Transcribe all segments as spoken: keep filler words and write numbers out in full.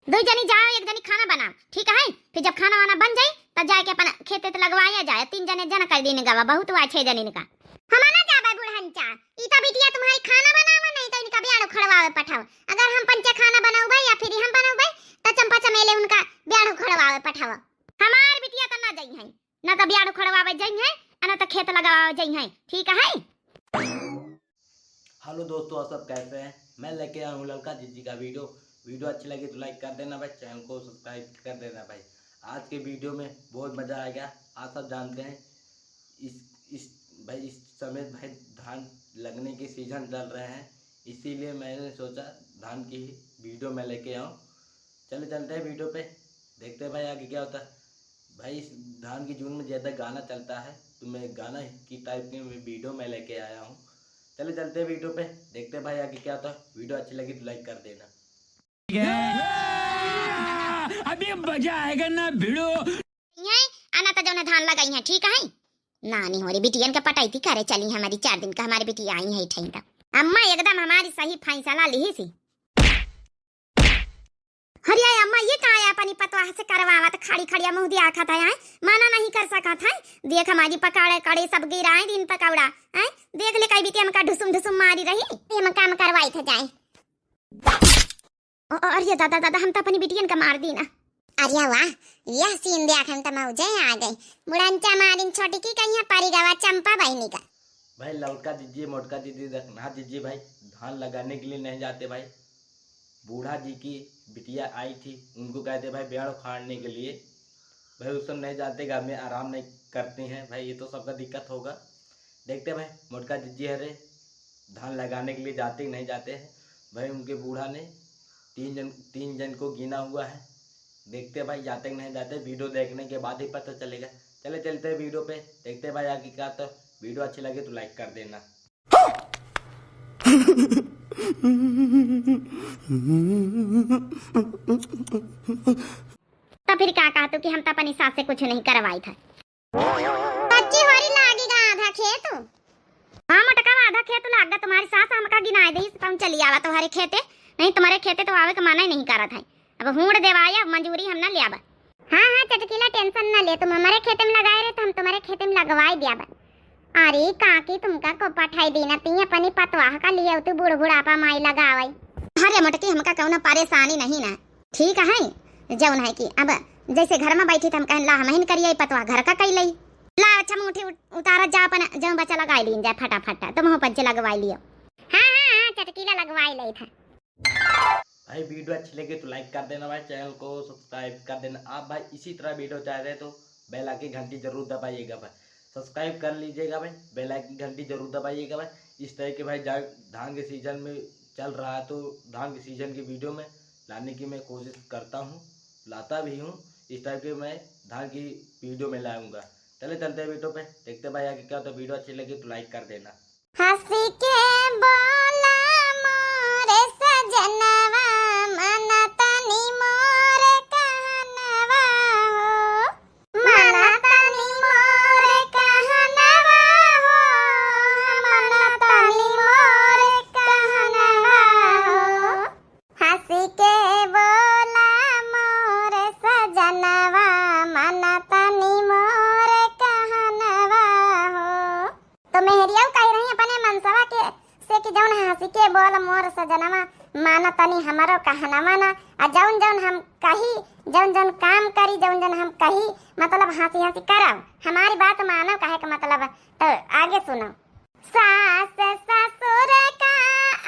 दुइ जनी जाओ, एक जनी खाना बनाओ, ठीक है? फिर जब खाना वाना बन जाई, तब जाके अपन खेते ते लगवाया जाए। तीन जने जन कर दिन गवा, बहुत हुआ छह जनिन का। हम ना जाबे बुढ़न चा, ई तो बिटिया तुम्हारी खाना बनावे, नहीं तो इनका ब्याह उखड़वावे पठाओ। अगर हम पंचे खाना बनौबे या फिर हम बनौबे, तो चंपा चमेले उनका ब्याह उखड़वावे पठाओ। हमार बिटिया तो ना जइहैं, ना तो ब्याह उखड़वावे जइहैं, आ ना तो खेत लगवावे जइहैं, ठीक है? हेलो दोस्तों, आप सब कैसे हैं? मैं लेके आया हूँ ललका जिज्जी का वीडियो। वीडियो अच्छी लगी तो लाइक कर देना भाई, चैनल को सब्सक्राइब कर देना भाई। आज के वीडियो में बहुत मज़ा आएगा। आप सब जानते हैं इस इस भाई, इस समय भाई धान लगने के सीजन चल रहे हैं, इसीलिए मैंने सोचा धान की ही वीडियो मैं लेके आऊँ। चले चलते हैं वीडियो पे, देखते हैं भाई आगे क्या होता है। भाई, इस धान की जून में ज़्यादा गाना चलता है, तो मैं गाना की टाइप की मैं वीडियो मैं लेके आया हूँ। चले चलते हैं वीडियो पे, देखते हैं भाई आगे क्या होता है। वीडियो अच्छी लगी तो लाइक कर देना। अभी मजा आएगा ना भिड़ो। ये आना तो जौन धान लगाई है, ठीक है? नानी हो रही बिटियन के पटाई थी करे चली हमारी चार दिन का, हमारी बिटिया आई है ठैंका। अम्मा एकदम हमारी सही फैसला लिहिसी। अरे अम्मा, ये का है अपनी पतवाह से करवावत, खड़ी खड़िया मुँह दिया खात है, आए? मना नहीं कर सकत है। देख हमारी पकौड़े कड़े सब गिराए दिन पकौड़ा, आए? देख ले कई बीती हमका ढुसुम ढुसुम मारी रही। ये हम काम करवाई थे जाए। अ-, अ-, अरे दादा, दादा, हम तो अपनी बिटियन का मार दी ना। अरे वाह, यह सीन देख हम तो मौजे आ गए। बुढ़ंचा मारिन छोटी की कहीं परी गवा चंपा बहिनी का। भाई ललका जिज्जी, मोटका जिज्जी, रखना जिज्जी भाई, धान लगाने के लिए नहीं जाते भाई। बूढ़ा जी की बिटिया आई थी, उनको कहते भाई ब्याड़ उखाड़ने के लिए। भाई उस समय नहीं जाते, घर में आराम नहीं करते हैं भाई, ये तो सबका दिक्कत होगा। देखते भाई मोटका जिज्जी है रे, धान लगाने के लिए जाते कि नहीं जाते हैं। भाई उनके बूढ़ा ने तीन जन, तीन जन को गिना हुआ है। देखते हैं भाई जाते कि नहीं जाते, वीडियो देखने के बाद ही पता चलेगा। चले चलते हैं वीडियो पे, देखते हैं भाई आगे क्या। तो वीडियो अच्छी लगे तो लाइक कर देना। तो फिर का कहा तू कि हम तो अपनी सास से कुछ नहीं करवाई था? कच्ची होरी लागी गा आधा खेत। हाँ मोटका, आधा खेत लाग गा। तुम्हारी सास हमका गिनाए दे, तो हम चली आवा तुम्हारे खेते। नहीं, तुम्हारे खेते तो आवे के मना ही नहीं करत है। अब हूड़ देवाया, मजूरी हम ना लियाबा। हाँ, हाँ, चटकीला, टेंशन ना ले, तुम हमारे खेते में लगाए रहे तो हम तुम्हारे खेते में लगवाए दियाबा। अरे काकी, तुमका को पठाई दीना, ती अपनी पतवाह का लिए तू बूढ़ बुढ़ापा माई लगावे। अरे मोटकी, हमका कौनो परेशानी नहीं ना, ठीक है, जौन है कि अब जैसे घर में बैठी त हम कहन ला हमहिन करिए पतवाह घर का कैलई। ला अच्छा मुंगठी उत-, उतारत जा, अपन जौन बचा लगाई लीन जाए फटाफट, तुम हो पंचे लगवाई लियो। हाँ, हाँ, हाँ, चटकीला लगवाई ले था। भाई वीडियो अच्छी लगे तो लाइक कर देना भाई, चैनल को सब्सक्राइब कर देना। आप भाई इसी तरह वीडियो चाह रहे तो बेल आइकन घंटी जरूर दबाइएगा भाई, सब्सक्राइब कर लीजिएगा भाई, बेल आइकन घंटी जरूर दबाइएगा भाई। इस तरह के भाई जा-, धान के सीजन में चल रहा है तो धान के सीजन की वीडियो में लाने की मैं कोशिश करता हूँ, लाता भी हूँ। इस टाइप के मैं धान की वीडियो में लाऊंगा। चले चलते हैं वीडियो पे, देखते हैं भाई आगे क्या होता है। वीडियो अच्छी लगी तो लाइक कर देना। हँसी के बोला मोरे सजनवा, मन तनी मोरे कहनवा हो। मन तनी मोरे कहनवा हो, मन तनी मोरे कहनवा हो। हँसी के बोला मोरे सजनवा, मन तनी मोरे कहनवा हो। तो मेहरिया कह रही अपने मनसवा के से कि जौन हँसी के बोल मोर सजनवा, मान तनी हमरो कहनवा ना, आ जौन जौन हम कही, जौन जौन काम करी, जौन जौन हम कही, मतलब हँसी हँसी करब, हमारी बात मानो, कहे के मतलब। तो आगे सुनो। सास ससुर का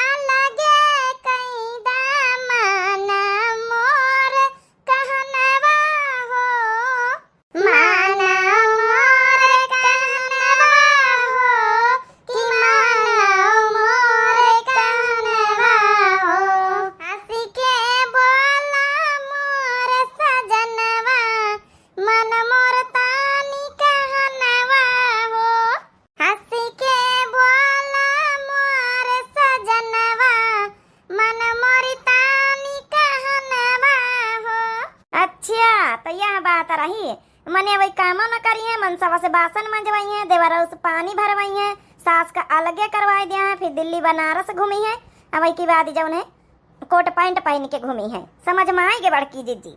अलगे कैदा, मान मोर कहनवा हो। मान मोर कहनवा हो, कि मान मोर कहनवा हो। हँसी के बोला मोर सजनवा, मान मोर तनी कहनवा हो। हँसी के बोला मोर सजनवा, मान मोर तनी कहनवा हो। अच्छा, तो यह बात रही। मने वही कामो न करिए, मनसवा से बासन मंजवाइए, देवरऊ से पानी भरवाइए, सास का अलगे करवाई दिया है, फिर दिल्ली बनारस घूमी है। अब वही की बात जौन है, कोट पैंट पहन के घूमी है, समझ में आइगे बड़की जिज्जी।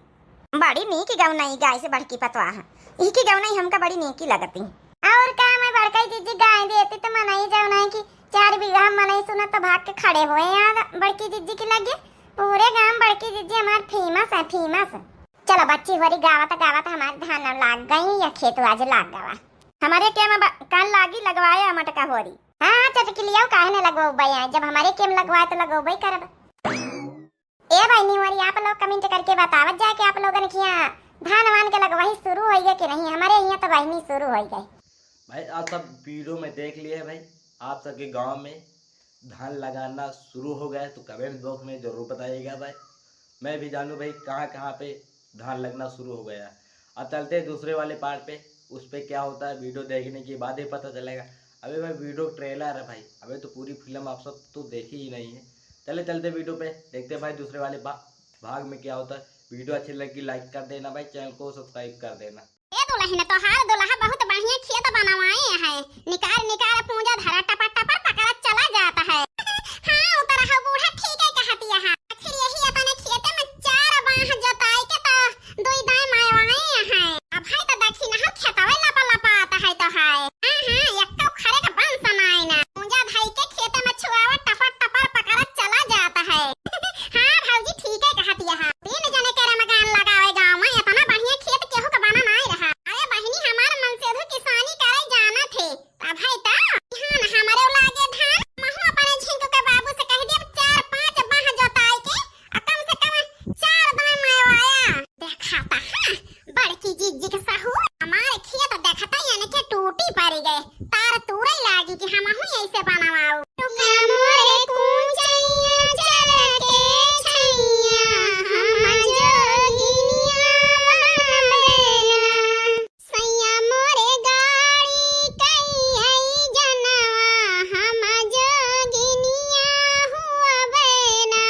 बड़ी नीक गवनई गाइस बड़की पतवाह, इही की गवनई हमका बड़ी नीकी लगती। और का, मैं बड़कई जिज्जी गाय देती तो मनई जवनई की चार बीघा मनई सुनत तो भाग के खड़े होए यहाँ बड़की जिज्जी के लगे। पूरे गांव बड़की जिज्जी हमार famous है, famous। चलो बच्ची होरी गावत गावत हमार धान लाग गई या खेत आज लाग गवा। हमारे के में ब-, कान लागी लगवाए मटका होरी। हाँ, हाँ, चटकिलियाओ काहे न लगवाओ बई, जब हमारे के में लगवाए तो लगवाबे करब। ए बहिनी होरी, आप लोग comment करके बतावत जाए कि आप लोगन के यहाँ धान वान के लगवाही शुरू होइगे कि नहीं। हमारे यहाँ तो बहिनी शुरू होइगे। भाई, आप सब video में देख लिए है भाई, आप सबके गांव में धान लगाना शुरू हो गया है तो comment box में जरूर बताइएगा भाई। मैं भी जानूँ भाई कहाँ कहाँ पे धान लगना शुरू हो गया है। अब चलते हैं दूसरे वाले part पे, उस पे क्या होता है video देखने के बाद ही पता चलेगा। अबे भाई, video trailer है भाई, अबे तो पूरी film आप सब तो देखी ही नहीं है। चले चलते video पे, देखते हैं भाई दूसरे वाले भा-, भाग में क्या होता है। Video अच्छी लगी like कर देना भाई, channel को subscribe कर देना। ए दुलहिन, तोहार दुलहा बहुत बढ़िया खेत बनवाए है। निकार निकार पूंजा धरा टपर टपर पकड़त चला जात है। हाँ, उतरा हो बूढ़ा, ठीक है कहतिया है। आखिर यही अपने खेते में चार बाह जोताई के तो दुई दाएं मयवाए है। अब है तो देखी ना हो खेतवे लपा लपात है तो है। हाँ, हाँ, एक्को खरे का बन सनाई ना। पूंजा धई के खेते में छुआवा टपर टपर पकड़त चला जात है। हाँ भौजी, ठीक है कहतिया है। तीन जने के रमगान लगावे गाँव में, इतना बढ़िया खेत केहू के बना नाई रहा। अरे बहिनी, हमार मनसेधु किसानी करे जानत है, तब है तो बिहान हमरे लागे धान। महू अपने झिंकू के बाबू से कह दिया, चार पांच बाह जोताई के, आ कम से कम चार दाएं मयवाया। देखा ता, हाँ, बड़की जिज्जी के सहूर, हमारे खेत देखता यानी के टूटी पड़ी गए, तार तूरे लागी कि हमहू ऐसे बनवाऊ। टुका मोरे कूचैया चल के छैया, हम जोगिनिया बनबे ना। सैया मोरे गाड़ी कई आई जनवा, हम जोगिनिया हुअबे ना।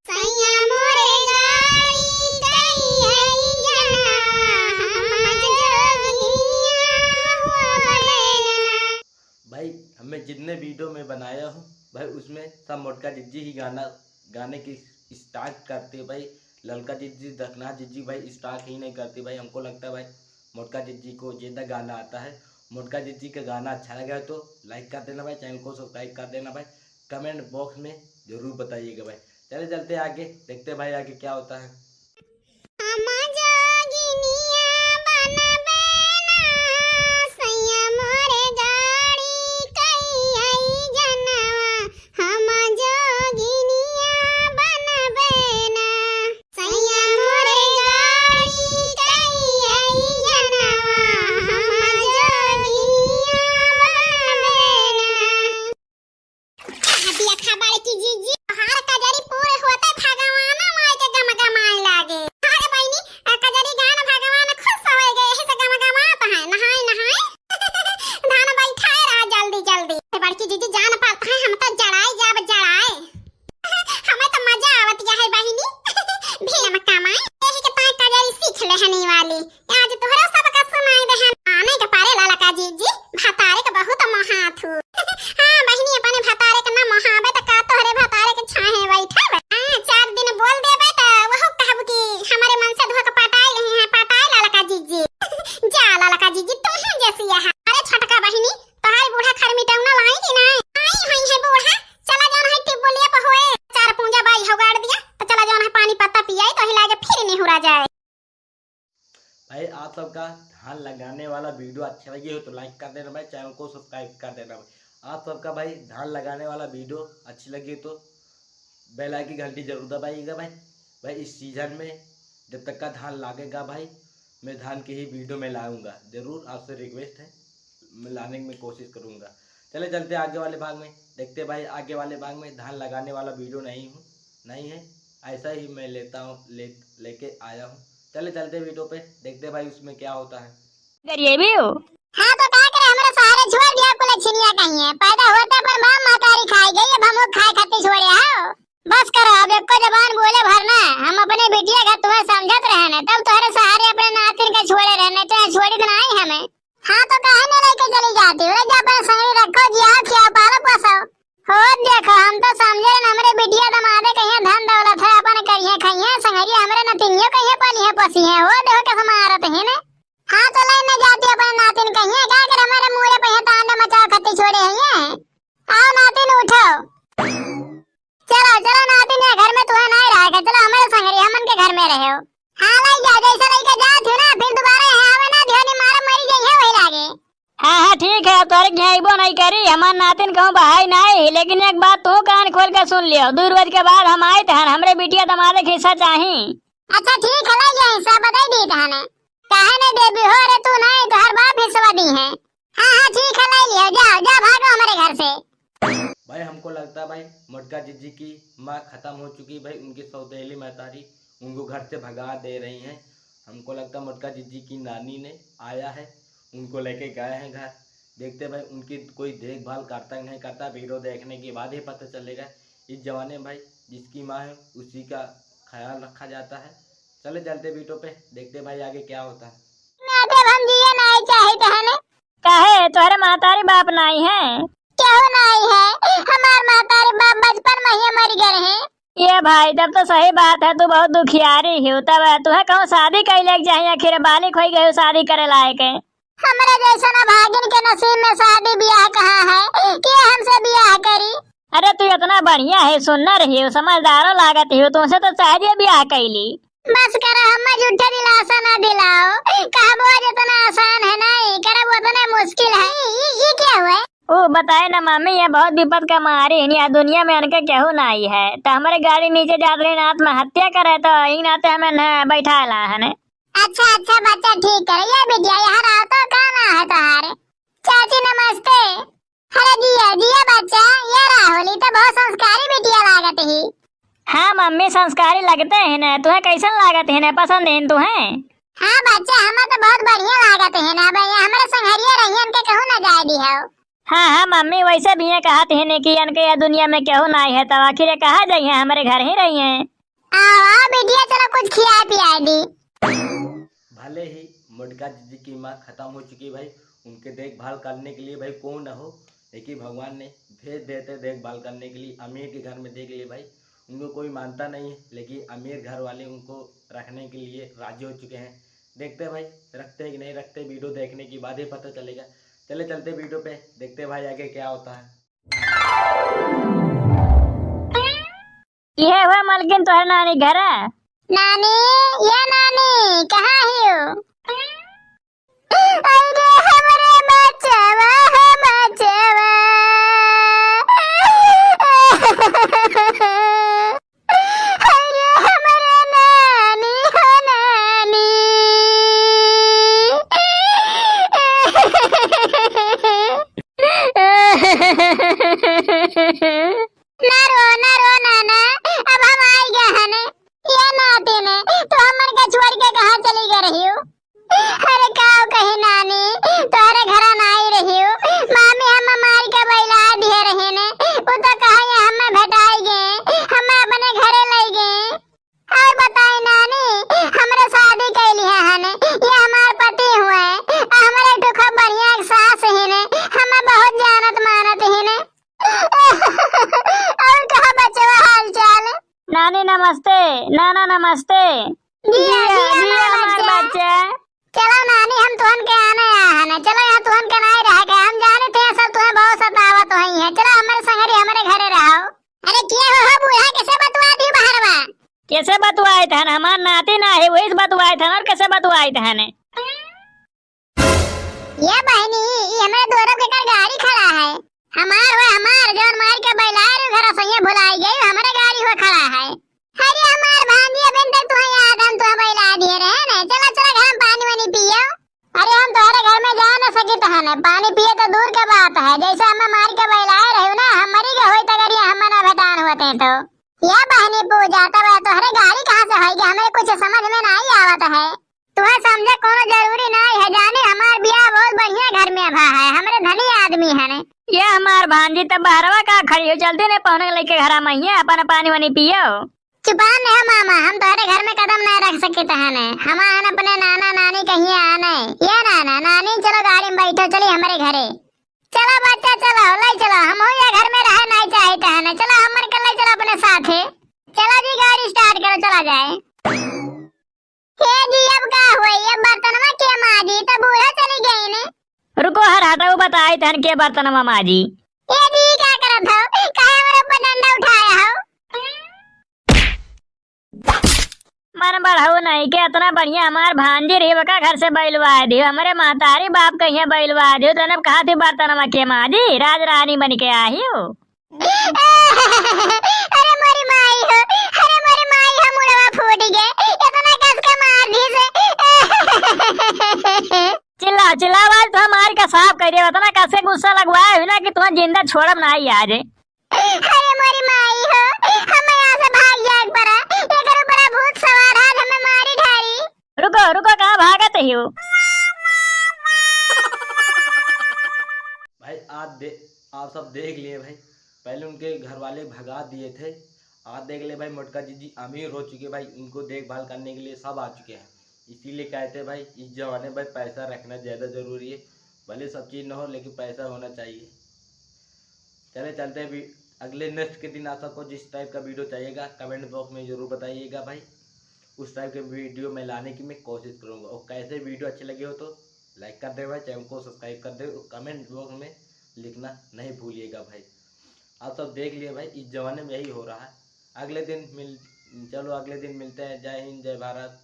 सैया मोरे गाड़ी कई आई जनवा, हम जोगिनिया हुअबे ना। भाई, हमें जितने video में बनाया हूँ भाई, उसमें सब मोटका जिज्जी ही गाना, गाने की start करते भाई। ललका जिज्जी, दखना जिज्जी भाई start ही नहीं करते भाई। हमको लगता है भाई, मोटका जिज्जी को ज्यादा गाना आता है। मोटका जिज्जी का गाना अच्छा लगा है तो like कर देना भाई, channel को subscribe कर देना भाई, comment box में जरूर बताइएगा भाई। चले चलते आगे, देखते भाई आगे क्या होता है। हम जोगिनिया बनबे ना, सैया मोरे गाड़ी कई आई जनवा, हम जोगिनिया बनबे ना। सैया मोरे गाड़ी कई आई जनवा, हम जोगिनिया बनबे ना। देखा बड़की जिज्जी, तोहार कजरी पूरे होते भगवान माई के गमगमाए लागे। अरे बहिनी, आ कजरी गान भगवान खुश होए गए, यही से गमगमात है। नहाए नहाए धान बैठाए रहा जल्दी जल्दी। बड़की जिज्जी जान पाता है, हम तो जड़ाए जाब जड़ाए। हमें तो मजा आवत है बहिनी, भीम कमाए, यही के ताई कजरी सीख ले हनी वाली। आज तोहरा सबका सुनाई देहन। आने के पारे ललका जिज्जी, भतारे के बहुत मोहात हू। हाँ बहिनी, अपने भतारे के ना मोहाबे त का तोहरे भतारे के छाहे बैठब? हाँ, चार दिन बोल देबे त वहू कहब कि हमरे मनसेधुआ के पटाई रही हैं, पटाई ललका जिज्जी। जा ललका जिज्जी, तू ही जैसी है। अरे छोटका बहिनी, तोहारी बूढ़ा खरमिटौना लाई कि नहीं? आई हुई है बूढ़ा, चला जाना है टिबुलिया पर होए। चार पूंजा बाई होगाड़ दिया, तो चला जाना है पानी पत्ता पियाई, तो हिला के फिर निहुरा जाए। भाई, आप सबका धान लगाने वाला video अच्छा लगी हो तो like कर देना भाई, channel को subscribe कर देना भाई। आप सबका भाई धान लगाने वाला video अच्छी लगी तो bell icon की घंटी जरूर दबाइएगा भाई। भाई, इस season में जब तक का धान लागेगा भाई, मैं धान की ही video में लाऊंगा, जरूर आपसे request है, मैं लाने में कोशिश करूंगा। चले चलते आगे वाले भाग में, देखते भाई आगे वाले भाग में धान लगाने वाला video नहीं हूँ, नहीं है, ऐसा ही मैं लेता हूँ, ले, लेके आया हूँ। चले चलते video पे, देखते भाई उसमें क्या होता है। गरीबी हो। हाँ तो का करे, हमरा सहारे छोड़ दिया कुल छिनिया कहीं है। पैदा होते पर माँ महतारी खाई गई, अब हम लोग खाए खातिर छोड़े हो। बस करो, अब एको जबान बोले भरना। हम अपने बिटिया का तुम्हें समझत रहे न, तब तोहरे सहारे अपने नातिन का छोड़े रहे, नहीं तो छोड़ी तो नहीं हमें। हाँ तो काहे नहीं लेके चली जाती हो? जा अपने संगड़ी रखो, जियाओ, खियाओ, पालो, पोसो। ओ देखो, हम तो समझे न हमरे बिटिया दमादे कहिए धन दौलत है, अपन कहिए खइए संगरिया, हमरे नतिनियो कहिए पालिए पोसिए। ओ देखो कैसे मारत है ने। हाँ तो लाई न जाती अपने नातिन कहिए, का कर हमरे मूड़े पे तांडव मचाओ खत्ती छोड़े हैं ये। आओ नातिन उठो। चलो, चलो नातिन, ये घर में तुहे नाहीं रहे के, चलो हमरे संगरी, हमन के घर में रहो। हाँ, लाई जा, जैसे लइके जात हो ना, फिर दोबारा यहाँ आवे ना, ध्यान मारे मरी जाइए वही लागे। हाँ, हाँ, ठीक है, अब तोहरे के यहाँ अइबो नाहीं करी, हमार नातिन कहूँ बहाई नाहीं, लेकिन एक बात तू कान खोल के सुन लियो, दू रोज के बाद हम आइत हन, हमरे बिटिया दमादे के हिस्सा चाही। अच्छा ठीक है, लाई जा, हिस्सा बताई दी तहने। काहे नहीं देबी हो रे तू, नाहीं तोहर बाप हिस्सा दी है। हाँ, हाँ, ठीक है, ले लियो, जाओ, जाओ, भागो हमारे घर से। भाई, हमको लगता है भाई, मोटका जीजी की माँ खत्म हो चुकी भाई, उनकी सौतेली महतारी उनको घर से भगा दे रही हैं। हमको लगता है मोटका जीजी की नानी ने आया है, उनको लेके गए हैं घर। देखते भाई, उनकी कोई देखभाल करता कि नहीं करता, वीडियो देखने के बाद ही पता चलेगा। इस जमाने में भाई, जिसकी माँ है, उसी का ख्याल रखा जाता है। चले चलते वीडियो पे, देखते भाई आगे क्या होता है। ना देब हम जिए नाहीं चाहित हने। काहे, तोहरे महतारी बाप नाहीं है? केहू नाहीं है, हमार महतारी बाप बचपन में ही मर गए हैं। ये भाई, तब तो सही बात है, तू बहुत दुखियारी हो। तब तुहे कहूँ शादी कैले के चाहिए, आखिर बालिक हो गए शादी करे लायक है। हमरे जैसन अभागिन के नसीब में शादी ब्याह कहाँ है कि हमसे ब्याह करी? अरे तू इतना बढ़िया है, सुन्नर ही हो, समझदारो लागत ही हो, तुमसे तो सहजे ब्याह कैली। बस करो, हमें झूठे दिलासा ना दिलाओ। कहबो आज इतना आसान है नाहीं, करब उतने मुश्किल है। ये, ये क्या हुआ? ओ बताए ना मम्मी, ये बहुत विपद का मारी है, यहाँ दुनिया में अनके केहू नाहीं है। तो हमरे गाड़ी नीचे जात रही ना, आत्महत्या करे, तो इन नाते हमें न बैठा ला हने। अच्छा, अच्छा बच्चा, ठीक करे। ये बिटिया यहाँ रहो तो, का नाम है तुम्हारे? चाची नमस्ते। अरे जिया, जिया बच्चा, ये राहुल, ई तो बहुत संस्कारी बिटिया लागत ही। हाँ मम्मी, संस्कारी लगते हैं ना। तुहे कैसन लागत है ना, पसंद है तुहे? हाँ बच्चा, हमें तो बहुत बढ़िया लागत है ना। अब ये हमरे संघरिया रहिए, इनके कहूँ ना जाए दी हो। हाँ, हाँ मम्मी, वैसे भी ये कहत है ने कि इनके ये दुनिया में केहू नाहीं है, तो आखिर ये कहाँ जाइए, हमरे घर ही रहिए। आओ, आओ बिटिया, चलो कुछ खिया पिया दी। भले ही मोटका जीजी की माँ खत्म हो चुकी भाई, उनके देखभाल करने के लिए भाई कौन न हो, लेकिन भगवान ने भेज देते देखभाल करने के लिए। अमीर के घर में देख लिए भाई, उनको कोई मानता नहीं है, लेकिन अमीर घर वाले उनको रखने के लिए राजी हो चुके हैं। देखते हैं भाई, रखते हैं कि नहीं रखते, वीडियो देखने के बाद ही पता चलेगा। चले चलते वीडियो पे, देखते हैं भाई आगे क्या होता है। इहे हुआ मलकिन तोहर नानी घर? नानी, ये नानी, कहाँ हियो? अरे हमरे बचवा, हो बचवा। अरे हमरे नानी, हो नानी। ना रो, ना रो नाना, अब हम आई गए हने। ये नातिन, तू हमन के छोड़ के कहाँ चली गई रही हो? अरे काव कही नानी, तोहरे घरा ना आई रही हो। मामी हम मार के बैला दिए रहे ने, वो तो कहा ये हमें भेटाई गए, हमें अपने घरे ले गए। और बताई नानी, हमरे शादी कैली है हने, ये हमार पति हुए, हमरे एक ठो खूब बढ़िया एक सास ही ने, हमें बहुत जानत मानत ही ने। और कहा बचवा हाल चाल? नानी नमस्ते, नाना नमस्ते। जिया, जिया, जिया हमार हमार बच्चा। बच्चा। चलो नानी, हम तुहन के आने आया है ना, चलो यहाँ तुहन के नाहीं रह गए, हम जाने थे सब तुहें बहुत सतावत हुई है। चलो हमरे संगरी हमरे घरे रहो। अरे के हो, हो बूढ़ा, कैसे बतुआ दी बहरवा? कैसे बतुआए थे? हमार नाती ना है, वही से बतुआए थे और कैसे बतुआए थे? ये बहनी, ई हमरे दुआरे के कर गाड़ी खड़ा है। हमार हुए हमार, जौन मार के बैलाए रहे घर सैया भुलाई गई, हमरे गाड़ी हुए खड़ा है। अरे हमार भांजी, अबे तक तुहे याद हम तुहे बैला दिए रहे ने। चला, चला घर में पानी वानी पियो। अरे हम तोहरे घर में जा न सकित हन, पानी पिए तो दूर के बात है। जैसे हमें मार के बैलाए रहे ना, हम मरी गए होई तगरिया, हम ना भेटान होते तो। ये बहनी पूजा, तब तोहरे गाड़ी कहाँ से होई? हमें कुछ समझ में नहीं आवत है। तुहे समझे कोनो जरूरी नाहीं है, जानी हमार बियाह बहुत बढ़िया घर में भा है, हमरे धनी आदमी हने। ये हमार भांजी, तब बहरवा का खड़ी हो, जल्दी ने पहुने लेके घरा में, ये अपन पानी वानी पियो। चुपान रहो मामा, हम तोहरे घर में कदम नहीं रख सकित हने, हम आन अपने नाना नानी कहिए आने। ये नाना नानी, चलो गाड़ी में बैठो, चली हमरे घरे। चलो बच्चा, चलो, ले चलो, हम हो ये घर में रहे नहीं चाहे। ना, चला हमरे के ले चला अपने साथे। चला जी, गाड़ी start करो, चला जाए। हे जी, अब का होई? अब बर्तनवा के माजी? तब बूढ़ा चली गई ने। रुको, हर हटाओ, बताई तहन के बर्तनवा माजी। ए जी, का करत हो? काहे हमरे ऊपर डंडा उठाया हो? मन बढ़ऊ नहीं के, इतना बढ़िया हमार भांजी रही, ओका घर से बैलवा दियो। हमरे महतारी बाप कहिया बैलवा दियो, तने अब कहा थी बर्तनवा के माजी, राज रानी बन के आई हो। अरे मोरी माई हो, अरे मोरी माई हो, मुड़वा फूट गए, इतना कस के मार दी से। चिल्ला, चिल्ला, आज तो हमार का साफ कर दिया, इतना कस के गुस्सा लगवाए हुई ना कि तुम्हें जिंदा छोड़ब ना ही आज। अरे मोरी माई हो, हम यहाँ से भाग जाए पड़ा, एकर ऊपर भूत सवार है, हमें मारी ढारी। रुको, रुको, कहाँ भागत हो? भाई, आज दे-, आप सब देख लिए भाई, पहले उनके घर वाले भगा दिए थे, आज देख ले भाई, मोटका जीजी अमीर हो चुके भाई, उनको देखभाल करने के लिए सब आ चुके हैं। इसीलिए कहते हैं भाई, इस जमाने में भाई पैसा रखना ज़्यादा ज़रूरी है, भले सब चीज़ ना हो लेकिन पैसा होना चाहिए। चले चलते हैं भी-, अगले next के दिन आप सबको जिस type का video चाहिएगा comment box में ज़रूर बताइएगा भाई, उस type के video मैं लाने की मैं कोशिश करूँगा। और कैसे video अच्छे लगे हो तो like कर दे भाई, channel को subscribe कर दे, और comment box में लिखना नहीं भूलिएगा भाई। आप सब देख लिए भाई, इस जमाने में यही हो रहा है। अगले दिन मिल, चलो अगले दिन मिलते हैं। जय हिंद, जय भारत।